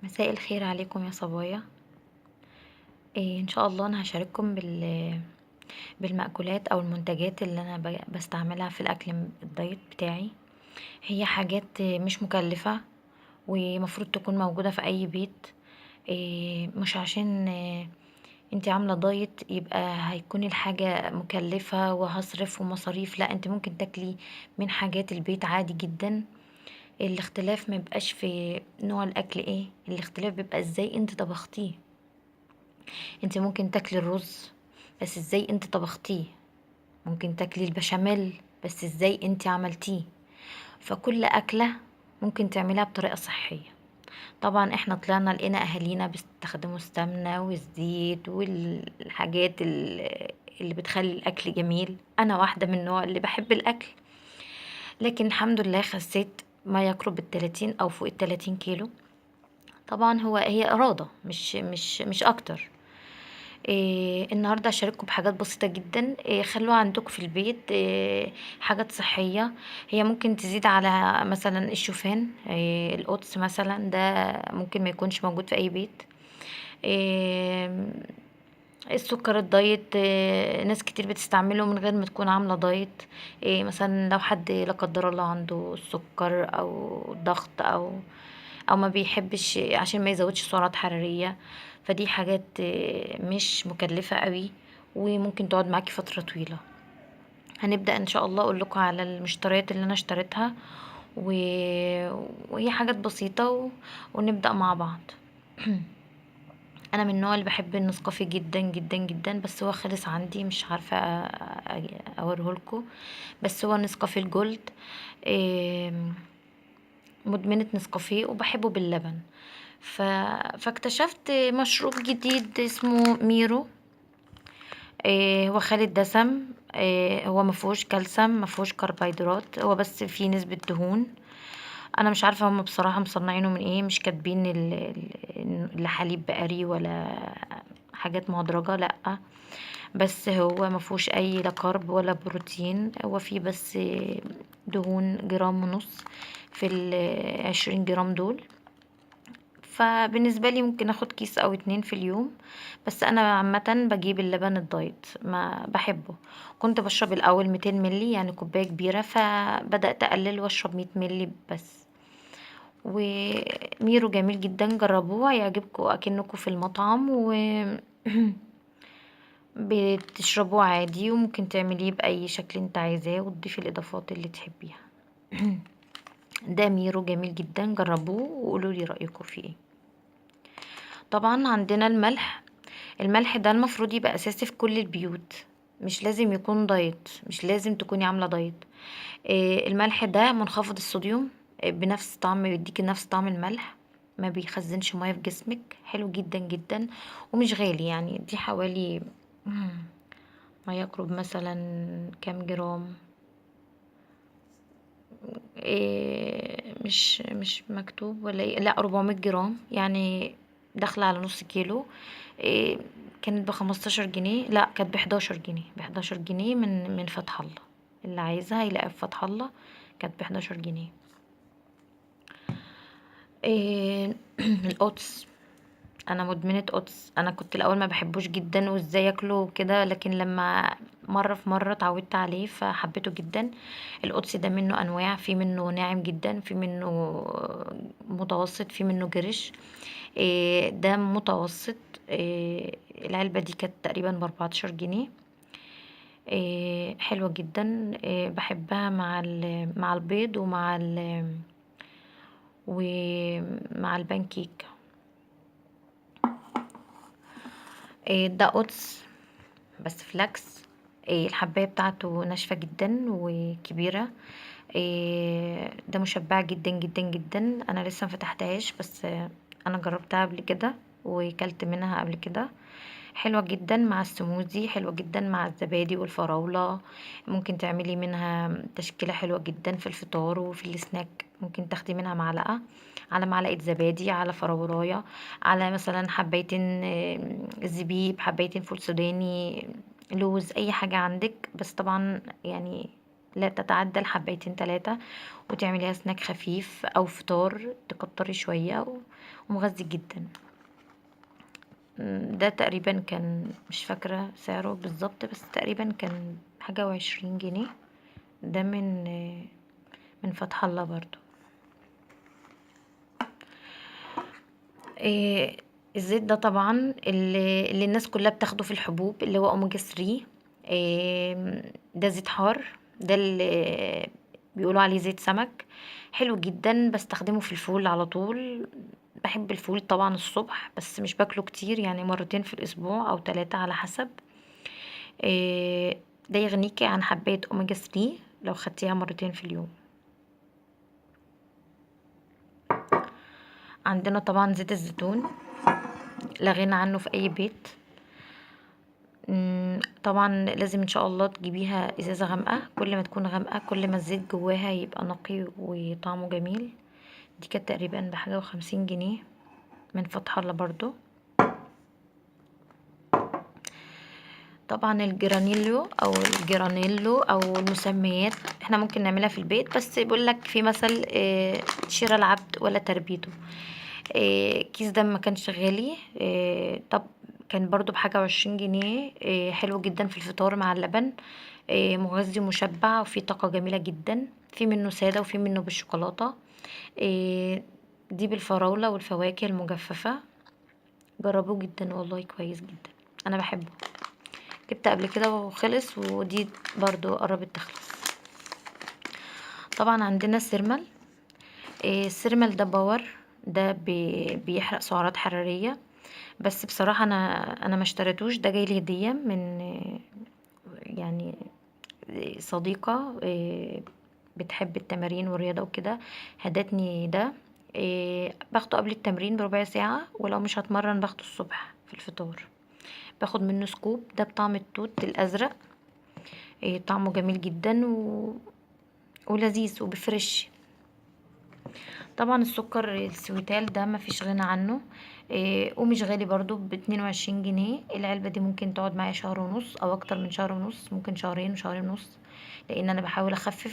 مساء الخير عليكم يا صبايا. إن شاء الله انا هشارككم بالمأكولات او المنتجات اللي انا بستعملها في الاكل ال diet بتاعي. هي حاجات مش مكلفة ومفروض تكون موجودة في اي بيت. مش عشان انت عاملة diet يبقى هيكون الحاجة مكلفة وهصرف ومصاريف، لا انت ممكن تاكلي من حاجات البيت عادي جدا. الاختلاف ما يبقاش في نوع الاكل، ايه الاختلاف بيبقى ازاي انت طبختيه. انت ممكن تاكلي الرز بس ازاي انت طبختيه، ممكن تاكلي البشاميل بس ازاي انت عملتيه. فكل اكلة ممكن تعمليها بطريقة صحية. طبعا احنا طلعنا لقينا اهالينا بيستخدموا السمنة والزيت والحاجات اللي بتخلي الاكل جميل. انا واحدة من النوع اللي بحب الاكل، لكن الحمد لله خسيت ما يقرب التلاتين او فوق التلاتين كيلو. طبعا هي ارادة مش اكتر. النهارده هشارككم بحاجات بسيطة جدا، خلوها عندكم في البيت، حاجات صحية. هي ممكن تزيد على مثلا الشوفان، ال oats مثلا، ده ممكن ما يكونش موجود في اي بيت. السكر ال diet، ناس كتير بتستعمله من غير ما تكون عاملة diet. مثلا لو حد لا قدر الله عنده السكر او الضغط او ما بيحبش عشان ما يزودش سعرات حرارية، فدي حاجات مش مكلفة قوي وممكن تقعد معاكي فترة طويلة. هنبدأ ان شاء الله اقول لكم على المشتريات اللي انا اشتريتها وهي حاجات بسيطة ونبدأ مع بعض. انا من النوع اللي بحب النسكافيه جدا جدا جدا، بس هو خلص عندي مش عارفة اوريهولكم، بس هو النسكافيه ال Gold. مدمنة نسكافيه وبحبه باللبن. فاكتشفت مشروب جديد اسمه ميرو. هو خالي الدسم، هو مفيهوش كالسيوم، مفيهوش كربوهيدرات، هو بس فيه نسبة دهون. انا مش عارفة هم بصراحة مصنعينه من ايه، مش كاتبين لا حليب بقري ولا حاجات مهدرجة، لا بس هو مفيهوش اي لا carb ولا بروتين، هو فيه بس دهون جرام ونص في 20 جرام دول. فبالنسبة لي ممكن اخد كيس او 2 في اليوم، بس انا عامة بجيب اللبن ال diet ما بحبه. كنت بشرب الاول 200 ملي يعني كوباية كبيرة، فبدأت اقلل واشرب 100 ملي بس. وميرو جميل جدا، جربوه هيعجبكم اكنكم في المطعم و بتشربوه عادي، وممكن تعمليه باي شكل انت عايزاه وتضيفي الاضافات اللي تحبيها. ده ميرو جميل جدا، جربوه وقولوا لي رايكم فيه ايه. طبعا عندنا الملح. الملح ده المفروض يبقى اساسي في كل البيوت، مش لازم يكون diet، مش لازم تكوني عامله diet. الملح ده منخفض الصوديوم، بنفس طعم، بيديكي نفس طعم الملح، ما بيخزنش ميه في جسمك، حلو جدا جدا ومش غالي. دي حوالي ما يقرب مثلا كام جرام، مش مكتوب ولا ايه، لا 400 جرام، يعني داخله على نص كيلو. كانت ب15 جنيه، لا كانت ب11 جنيه، ب11 جنيه من فتح الله، اللي عايزها يلاقيها في فتح الله، كانت ب11 جنيه. ال oats، انا مدمنه oats. انا كنت الاول ما بحبوش جدا وازاي اكله وكده، لكن لما مره في مره اتعودت عليه فحبيته جدا. ال oats ده منه انواع، في منه ناعم جدا، في منه متوسط، في منه جرش. ده متوسط. العلبه دي كانت تقريبا ب14 جنيه. حلوه جدا. بحبها مع البيض ومع البانكيك. ده oats بس flax. الحباية بتاعته ناشفة جدا وكبيرة. ده مشبع جدا جدا جدا. انا لسه ما فتحتهاش، بس انا جربتها قبل كده وكلت منها قبل كده. حلوة جدا مع السموزي، حلوة جدا مع الزبادي والفراولة. ممكن تعملي منها تشكيلة حلوة جدا في الفطار وفي السناك. ممكن تاخدي منها معلقة على معلقة زبادي، على فراولاية، على مثلا حبايتين، زبيب، حبايتين فول سوداني، لوز، اي حاجة عندك، بس طبعا لا تتعدى الحبايتين 3، وتعمليها سناك خفيف او فطار، تكتري شوية ومغذي جدا. ده تقريبا كان، مش فاكرة سعره بالظبط، بس تقريبا كان حاجة وعشرين جنيه. ده من فتح الله برضو. الزيت ده طبعا اللي الناس كلها بتاخده في الحبوب، اللي هو اوميجا 3. ده زيت حار، ده اللي بيقولوا عليه زيت سمك، حلو جدا. بستخدمه في الفول على طول. بحب الفول طبعا الصبح، بس مش باكله كتير، يعني مرتين في الاسبوع او 3 على حسب. ده يغنيكي عن حباية اوميجا 3 لو خدتيها مرتين في اليوم. عندنا طبعا زيت الزيتون، لا غنى عنه في اي بيت. طبعا لازم ان شاء الله تجيبيها ازازة غامقة، كل ما تكون غامقة كل ما الزيت جواها يبقى نقي وطعمه جميل. دي كانت تقريبا بحاجة وخمسين جنيه من فتح الله برضو. طبعا الجرانيلو او الجرانيلو او المسميات احنا ممكن نعملها في البيت، بس بيقول لك في مثل، شراء العبد ولا تربيته. الكيس ده ما كانش غالي، طب كان برضو بحاجة وعشرين جنيه. حلو جدا في الفطار مع اللبن، مغذي ومشبع وفيه طاقة جميلة جدا. في منه سادة وفي منه بالشوكولاتة. دي بالفراولة والفواكه المجففة. جربوه جدا والله، كويس جدا، انا بحبه، جبت قبل كده وخلص، ودي برضو قربت تخلص. طبعا عندنا السيرمال. السيرمال ده power، ده بيحرق سعرات حرارية، بس بصراحة انا ما اشتريتوش، ده جاي لي هدية من صديقة، بتحب التمارين والرياضة وكده، هدتني ده. باخده قبل التمرين بربع ساعة، ولو مش هتمرن باخده الصبح في الفطار. باخد منه scoop، ده بطعم التوت الازرق، طعمه جميل جدا ولذيذ وبفرش. طبعا السكر السويتال ده ما فيش غنى عنه، ومش غالي برضو، باتنين وعشرين جنيه. العلبة دي ممكن تقعد معايا شهر ونص او اكتر من شهر ونص، ممكن شهرين وشهرين ونص، لان انا بحاول اخفف.